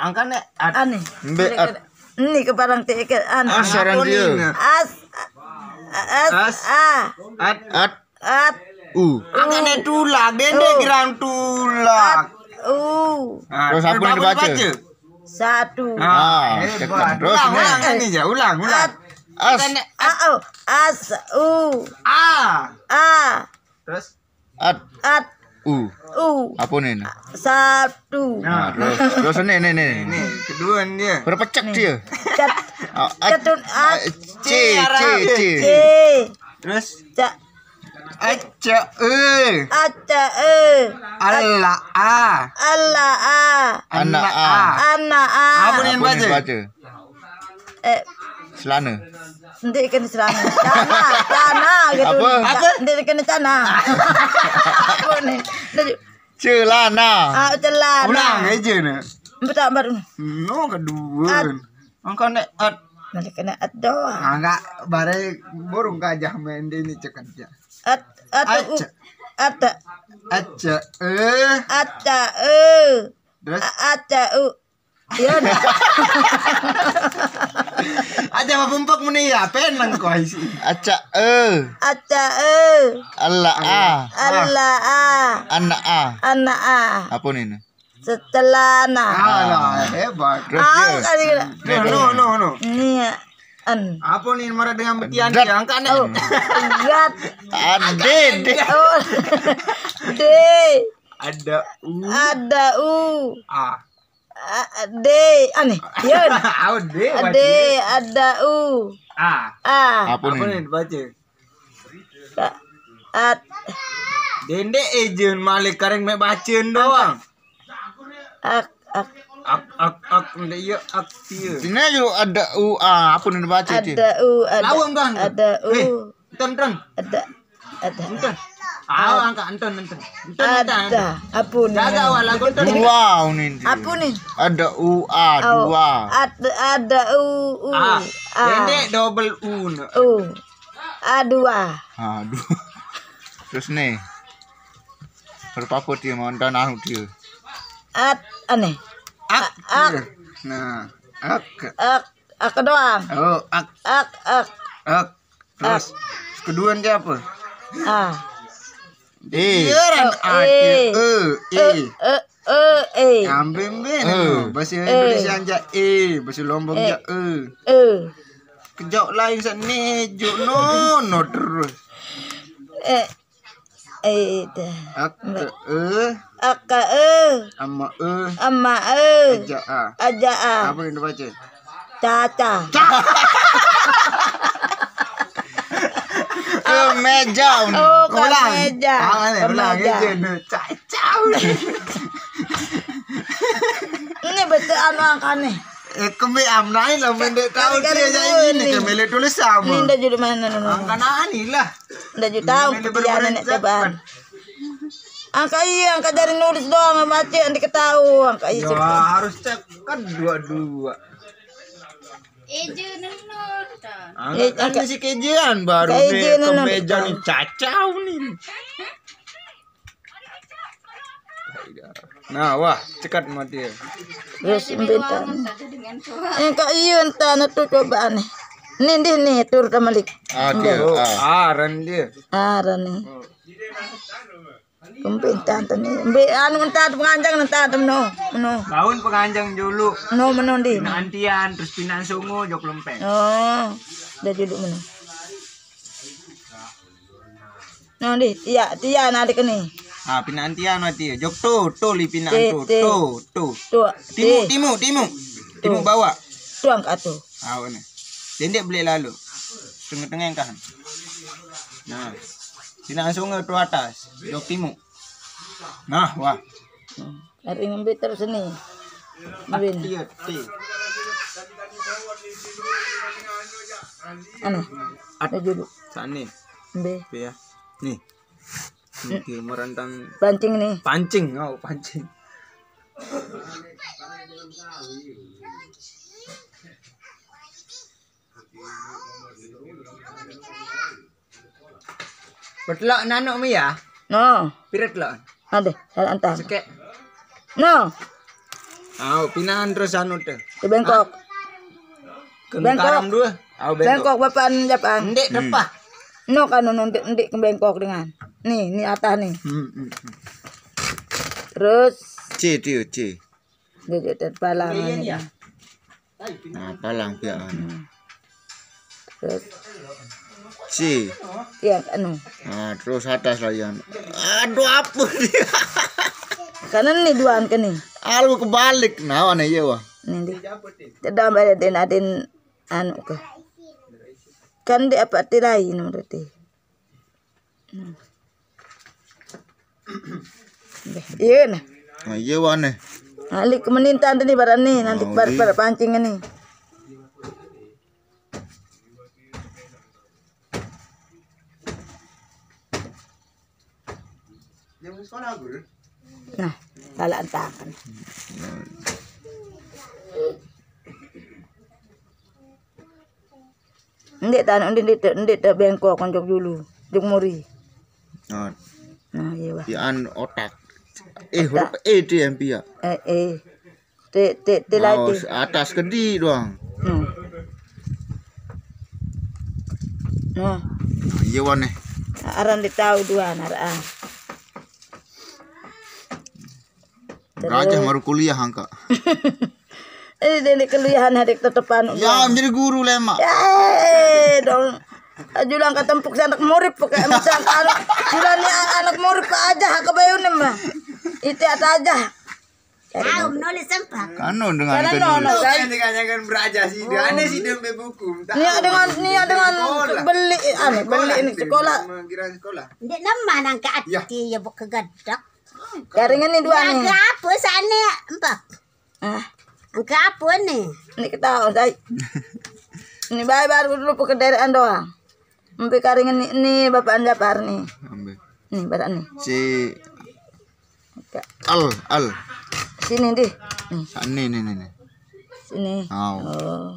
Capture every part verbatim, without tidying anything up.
Angkane at. Ane. Mbek at. Ini ke barang te ke an. As aran dia. As. As. As. A. At. At. At. U. Angkane tulak, dende gerang tulak. At. U. Ah, terus apa yang dibaca? Satu. Ah, hebat. Terus ulang, ulang ini ya, ulang, ulang. At. As. Angkane at. A, o. As. U. A. A. Terus? At. At. U. U. Apa ni? Satu. Nah, terus, terus ni, ni, ni. Ni, kedua ni dia. Berpecak dia. Cat. Ah, at. Catun at. C, C, C. C. Terus? Ca. Aca e. Aca e. Ala a. Ala a. Anak a. Anak a. Apa ni baca? Eh, selana. Nanti kena selana. Cana, cana gitu. Apa? Apa? Nanti kena cana. Apa ni? Nanti celana. Ah, celana. Ulang aja ni. Betul baru. No kedua. At. Engkau nak at. Nanti kena at doang. Ah, enggak, barang burung gajah main di ni cekap je. At, at, u. Aca. At. Aca e. Aca e. Terus? A-, aca u. Iya. Aja mah pumpuk muni ya, penang kau isi. Aca e. Aca e. Ala a. Ala a. Anak a. Anak a. Apa ni? Setelana. Alah, hebat. Terus ah, dia. Kali kena. No, no, no, no. Ni an. Apa ni marah dengan betian dia angkat ni? Oh, lihat. Ade, de. Oh. De. Ada u. Ada u. A. A, de, ane. Ya. Au de. Ade, ada u. A. A. Apa ni? Apa ni baca? At. Dende ejen malik kareng me bacen doang. Ak, ak. Ak, ak, ak, ndak iya ak iya. Sini aja ada u a, apa ni baca itu? Ada u, ada. Lawang kan? Ada u. Eh, enten, enten. Ada, ada. Enten. Aw, angkat enten, enten. Enten, enten. Ada. Apa ni? Jaga awak lagu enten. Dua ni. Apa ni? Ada u a, oh, dua. Ada, ada u, u. A. A. Pendek double u ni. U. A dua. Ha, dua. Terus ni. Berapa dia mau dan anu dia? At, ane. Ak. Ak. Nah, ak. Ak, ak doang. Oh, ak. Ak, ak. Ak. Terus, ak. Kedua ni apa? A. E. Dia kan oh, a, e. E, e. E, e, e, e. Ambil, ambil. E. Bahasa Indonesia aja e, bahasa Lombok aja e. E. Kejauh lain sat nejo, no, no terus. E. Eh, dah. Aka e. Aka e. Ama e. Ama e. Aja a. Aja a. Apa yang dibaca? Caca. Kemeja. Oh, ulang. Kemeja. Ah, ni, ulang. Kemeja. Caca. Ini betul anu angka ni. Eh, kembe am naik lah, mendek tahu dia jadi ini, kemele tulis sama. Ini dah judul mana, Nunu? Angka nani lah. Ndak ju tahu. Angka iya, angka jari nulis doang, baca yang diketahui, angka iya. Ya, harus cek kan dua-dua. Eje nenun. Angka kan si kejean baru kemeja ni cacau ni. Nah, wah, cekat mati. Terus pintan. Angka iya, entah tu coba ni. Ni, ni, ni, turun malik. Ah, dia. Oh, ah. Aran dia. Aran ni. Kemping tante ni. Ambil anu, entah tu penganjang, entah tu meno. Meno. Daun penganjang dulu. Meno, meno di. Pinantian, terus pinang sungu, jok lempeng. Oh, dah dulu meno. No, di, tia, tia, nah, di kene. Ah, pinantian mati. Jok tu, tu li pinang tu, tu, tu. Tu. Timu, timu, timu. Timu bawah. Tu angkat tu. Ah, ni. Dendek beli lalu. Tengah-tengah kan. Nah. Sini langsung ke tu atas. Jok timu. Nah, wah. Hari ngambil terus ni. Ambil. Iya, ti. Anu. Ada dulu. Sana. Ambil. Ya. Ni. Ni, merantang pancing ni. Pancing, oh, pancing. Betelak nanuk mi ya? No. Pira telak? Ada, salah antar. Sekek. No. Au, pinahan terus anu tuh. Ke bengkok. Ke bengkok. Karam dua. Au, bengkok. Bengkok bapak anu japan. Ndik tepah. No kan no ndik, ndik ke bengkok dengan. Nih, nih atas nih. Hmm, hmm, hmm. Terus C, C, C. Dia, dia, dia palang. Iya, iya. Nah, palang pihak anu. Hmm. Terus C. Ya, anu. Nah, terus atas lagi anu. Aduh, apa dia? Kanan nih duaan ke nih. Aduh, kebalik. Nah, mana iya wah? Nih di. Tidak ada den adin anu ke. Kan di apa ti lain berarti. Hmm. Iya nah. Nah, iya wah nih. Alik menintan tadi barang nih nanti bar, bar pancing ini. Nah, salah tangan. Ndik tanah ndik ndik ndik bengkok konjok dulu. Jok muri. Nah, iya wah. Pian otak. Eh, huruf E tu yang pia. Eh, eh. Te, te, te lai te. Atas kedi doang. Hmm. Nah. Iya wan eh. Aran dia tahu dua anak ah. Gajah baru kuliah angka. Eh, dia ni kuliah adik tetepan. Ya, menjadi guru lemak. Ya, eh, dong. Julang ketempuk si anak murid pakai macam anu. Julang ni anak murid pak aja ke bayu ni mah. Itu aja. Tahu menulis sempat. Kanu dengan kanu. Kan dengan beraja sih dia. Aneh sih dia buku. Nia dengan nia dengan beli anu beli ini sekolah. Mengira sekolah. Dia nama nang ke ati ya buka gadak. Garingan ni dua ni. Apa sana empat. Ah. Engka apa ni? Ni ketawa sai. Ni bae baru dulu pekerjaan doang. Mbe karing ni ni bapak anda par ni. Ambe. Ni bapak ni. Si al al. Sini deh. Ni. Ni ni ni ni. Sini. Oh.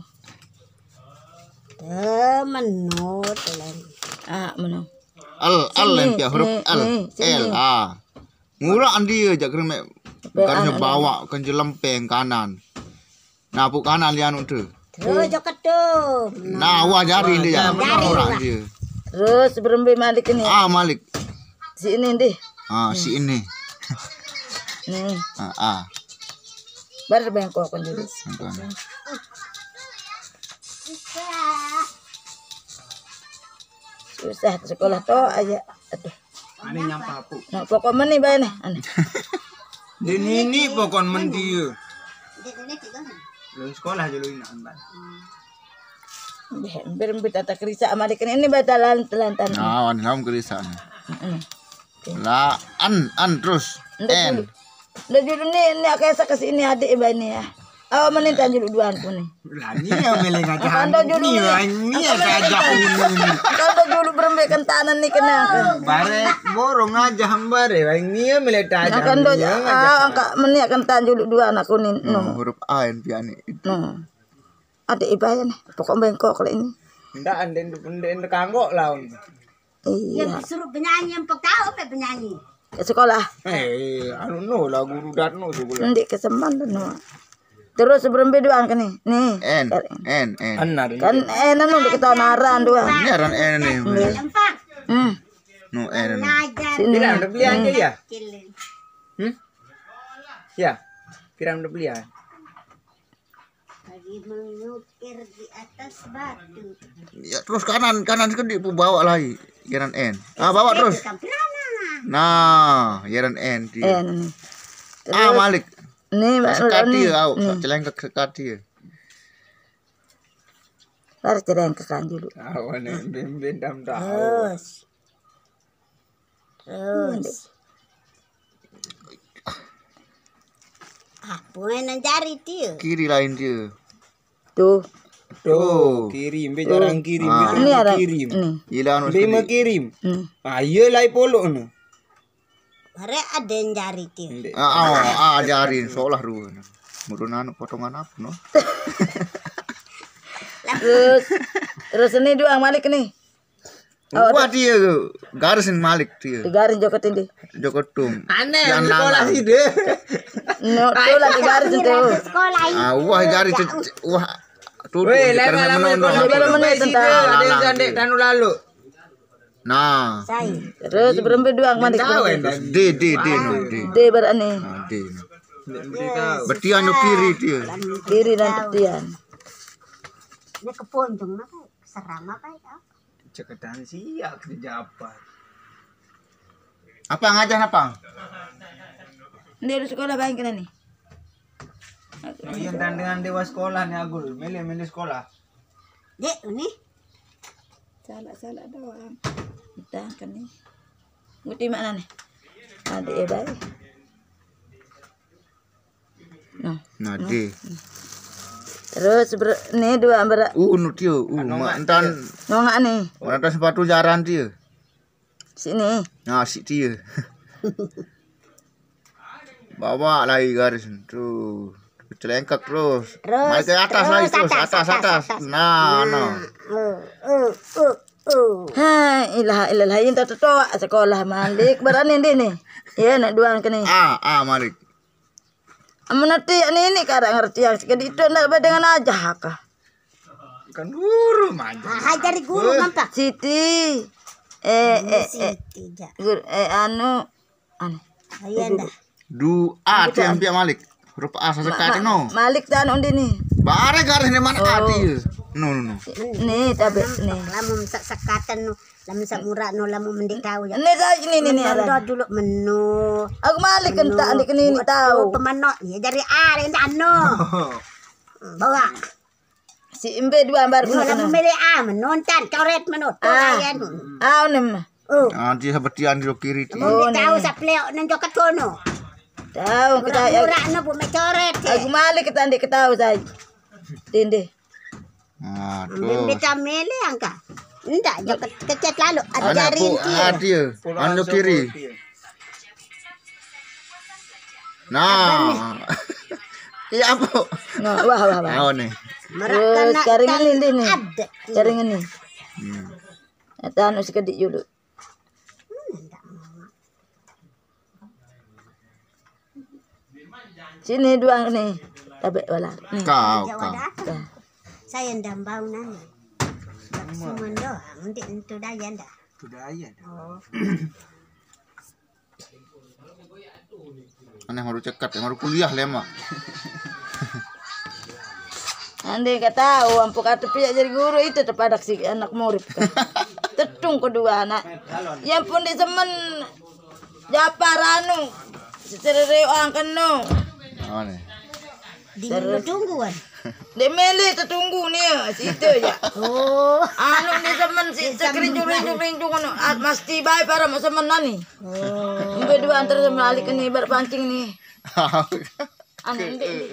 Temen no telan. Ah, meno. Al al yang pihak huruf al. L A. Ngurang dia jak kena mek. Bukannya bawa kan jelempeng kanan. Nah, puk kanan dia anu tu. Terus jok ketum. Nah, wah jari dia. Ngurang dia. Terus berembe malik ni. Ah, malik. Si ini deh. Ah, si ini. Ni. Ah, ah. Baru bengkok kan dulu. Susah sekolah to aja. Aduh. Ane nyampa aku. Nah, pokok meni bae nih. Ane. Dini ini pokok mendia. Belum sekolah dulu ini amban. Hampir hampir tata kerisa sama dikene ini bae talan telan tan. Nah, wan lam kerisa. Heeh. La an an terus. Ndak en. Dulu. Ndak dulu ni ni akesa ke sini adik bae ni ya. Awa meni tan julu duan ku ni. Lah ni ya mele ngajah. Kando julu ni. Ni ya ngajah ni. Kando julu berembe kentanan ni kena. Bare borong ngajah bare. Lah ni ya mele tajah. Nah kando ah angka meni akan tan julu duan aku ni. No. Huruf A yang pian ni. No. Ada ibayan pokok bengkok kalau ini. Ndak ande ande kanggo laun. Iya. Suruh penyanyi yang pekau pe penyanyi. Ke sekolah. Eh, anu no lah guru dat no sekolah. Ndik keseman no. Terus sebelum biduan ke ni. Ni. En, en, en. Kan en anu diketahui naran dua. Ini aran en ni. Empat. Hmm. No en. Sini. Tidak ada beli aja ya. Hmm? Ya. Pirang udah beli ya. Lagi mengukir di atas batu. Ya terus kanan kanan sekedi pu bawa lagi kanan en. Ah bawa terus. Nah, kanan en di. En. Ah malik. Ni sekati au, celengkek sekati. Harus celengkek kan dulu. Awane bim bim dam tahu. Terus. Terus. Apa yang jari dia? Kiri lain dia. Tuh. Tuh, kiri, mbe jarang kiri, mbe kirim. Ila anu mbe kirim. Ah, iya lai polok no. Bare ada yang jari dia. Ah, ah, jari seolah ru. Murun anu potongan apa no? Terus terus ini dua malik nih. Oh, wah, dia tu. Garis ni Malik dia. Di garis joget ini. Joget tum. Aneh, yang sekolah sih deh. No, tu lagi garis itu. Sekolah ini. Ah, wah, garis tu. Wah. Tu, tu, weh, dia lama-lama menonton. Dia baru menonton. Ada yang tanu lalu. Nah. Terus berembe doang mandi. Tahu, kan? D, D, D, no, D. D berani. Nah, D. Bertian no kiri dia. Kiri dan bertian. Ini keponjong apa? Seram apa ya? Ceketan siak kerja apa? Apa ngajah apa? Dia udah sekolah baik kena ni. Yang tandangan dewa sekolah ni Agul, milih-milih sekolah. Dek ni. Salah-salah doang. Kita kan ni. Nguti mana ni? Ada ya baik. Nah. Nah, di. Terus ber, ni dua ber. Uh, nu tio, uh, mak entan. Nongak ni. Orang sepatu jaran tio. Sini. Nah, si tio. Bawa lagi garis tu. Celengkak terus. Terus, mai ke atas terus, lagi terus. Atas, atas, atas, atas. Nah, nah. Uh, uh, uh, uh. Hai, ilah, ilah, ilah, ini tak sekolah Malik. Berani dia ni. Ya, nak doang ke ni. Ah, ah, Malik. Amun nanti ini, ini kada ngerti yang sekali itu ndak bae dengan aja kah? Kan guru mah. Ah, hai dari guru nampak. Siti. Eh, eh, eh. Siti ja. Guru, eh, anu, anu. Iya dah. Doa tiang piak Malik. Huruf A saja kata no. Malik dan undi ni. Bare garis ni mana ati. No, no, no. Ni tapi ni. Lamun sak sakatan no. Lamun sak murah no, lamun mendik tahu ya. Ni dah, ni, ni, ni. Mendo dulu menu. Aku Malik kentak ni, ni tahu. Pemenok ya dari A, dari anu. Bawa. Si embe dua ambar. Lamun milih A, menonton coret menut. Ah, nem. Oh. Ah, dia seperti yang di kiri. Oh, tahu sapleo nang joket kono. Tahu kita ya. Murah no bu mecoret. Aku Malik kita ndik ketahu saya. Tinde. Aduh. Ambil kita milih angka. Ndak, joket kecet lalu. Ada jari dia. Anu kiri. Nah. Iya, apa? Nah, wah, wah, wah. Tahu ni. Terus kering ini, ini. Kering ini. Hmm. Eta anu sekedik dulu. Sini doang ni. Tabek wala. Ni. Kau, kau. Saya ndambau nani. Semua doang, ndik entu daya ndak. Itu daya. Oh. Aneh, baru cekat, baru kuliah lemak. Ande kata, oh, ampu kata pihak jadi guru itu terpadak si anak murid. Tetung kedua anak. Ya ampun, di semen japar anu. Serere angkeno. Mana? Di melu tungguan. Di melu tetunggu ni, situ ya. Oh. Anu ni semen si kerinjung-rinjung-rinjung anu. Ah, mesti bae para mak semen nani. Oh. Embe dua antar sama alik ni bar pancing ni. Anu ndik, ndik.